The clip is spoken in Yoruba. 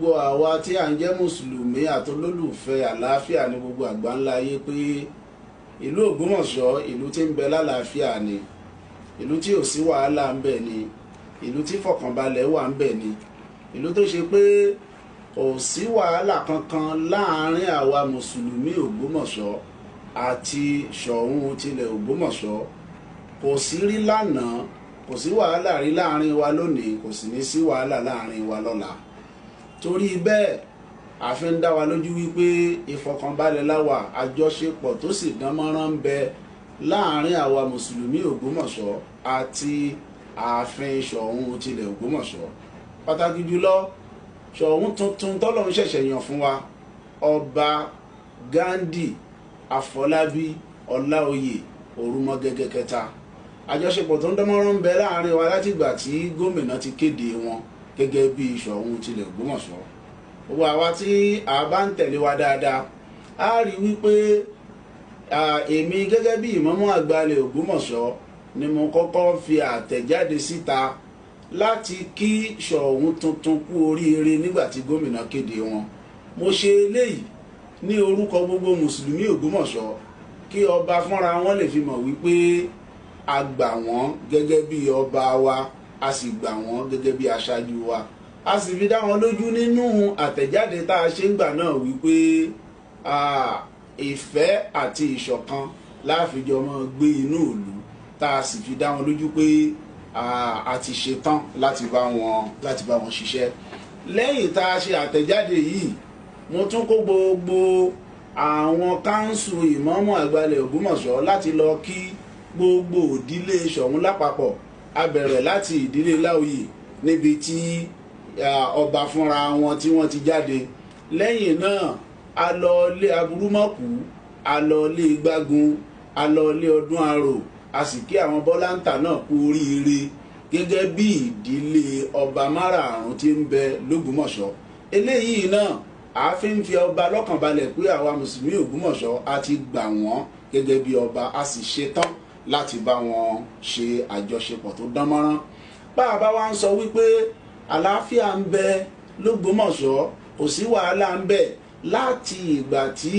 Gbogbo àwa tí à ń jẹ́ mùsùlùmí àtolólùfẹ́ àlàáfíà ní gbogbo àgbáńlá ayé pé ìlú Ògbómọ̀ṣọ́, ìlú tí ń bẹ lálàáfíà ni, ìlú tí ò sí wàhálà ń bẹ ni, ìlú tí fọkànbalẹ̀ wà ń bẹ ni, ìlú tó ṣe pé kò sí wàhálà kankan láàárín àwa mùsùlùmí Ògbómọ̀ṣọ́ àti Ṣọ̀ún tilẹ̀ Ògbómọ̀ṣọ́. Kò sí rí lánàá, kò sí wàhálà rí láàrin wa lónìí, kò sì ní sí wàhálà láàrin wa lọ́la. Torí bẹ́ẹ̀, àfi ń dá wa lójú wípé ìfọkànbalẹ̀ láwà, àjọṣepọ̀ tó sì dán mọ́rán ń bẹ láàrin àwa mùsùlùmí Ògbómọ̀ṣọ́ àti ààfin Ṣọ̀ún tilẹ̀ Ògbómọ̀ṣọ́, pàtàkì jùlọ Ṣọ̀ún tuntun tọ́lọ́run ṣẹ̀ṣẹ̀ yàn fún wa, Ọba Ghandi Àfọlábí Ọláoyè Òrùmọgẹ́gẹ́ kẹta. Àjọṣepọ̀ tó ń dánmọ́rán ń bẹ láàrin wa látìgbà tí gómìnà ti kéde wọn gẹ́gẹ́ bí Ṣọ̀ún tilẹ̀ Ògbómọ̀ṣọ́. Gbogbo àwa tí a bá ń tẹ̀lé wa dáadáa, a rí wípé èmi gẹ́gẹ́ bí ìmámù àgbà ilẹ̀ Ògbómọ̀ṣọ́ ni mo kọ́kọ́ fi àtẹ̀jáde síta láti kí Ṣọ̀ún tuntun kú oríire nígbà tí gómìnà kéde wọn. Mo ṣe eléyìí ní orúkọ gbogbo mùsùlùmí Ògbómọ̀ṣọ́ kí ọba fúnra wọn lè fi mọ̀ wípé a gbà wọ́n gẹ́gẹ́ bí ọba wa, a sì gbà wọ́n gẹ́gẹ́ bí aṣáájú wa. A sì fi dá wọn lójú nínú àtẹ̀jáde tá a ṣe ń gbà náà wípé ìfẹ́ àti ìṣọ̀kan láàfijọ́ máa gbé inú ìlú, tá a sì fi dá wọn lójú pé a ti ṣetán láti bá wọn ṣiṣẹ́. Lẹ́yìn tá a ṣe àtẹ̀jáde yìí, mo tún kó gbogbo àwọn káńsù ìmáàmù àgbà ilẹ̀ Ògbómọ̀ṣọ́ láti lọ kí gbogbo ìdílé Ṣọ̀ún lápapọ̀. A bẹ̀rẹ̀ láti ìdílé Láòyè níbi tí ọba fúnra wọn tí wọ́n ti jáde. Lẹ́yìn náà, a lọ lé Aburúmọ̀kú, a lọ lé Gbágun, a lọ lé Ọdún Arò, a sì kí àwọn Bọ́láńtà náà kú oríire gẹ́gẹ́ bí ìdílé ọba márààrún tí ń bẹ lÓgbómọ̀ṣọ́. Eléyìí náà a fi ń fi ọba lọ́kàn balẹ̀ pé àwa mùsùlùmí Ògbómọ̀ṣọ́ a ti gbà wọ́n gẹ́gẹ́ bí ọba, a sì ṣetán láti bá wọn ṣe àjọṣepọ̀ tó dán mọ́rán. Bá a bá wa ń sọ wípé àlàáfíà ń bẹ lÓgbómọ̀ṣọ́, kò sí wàhálà ń bẹ láti ìgbà tí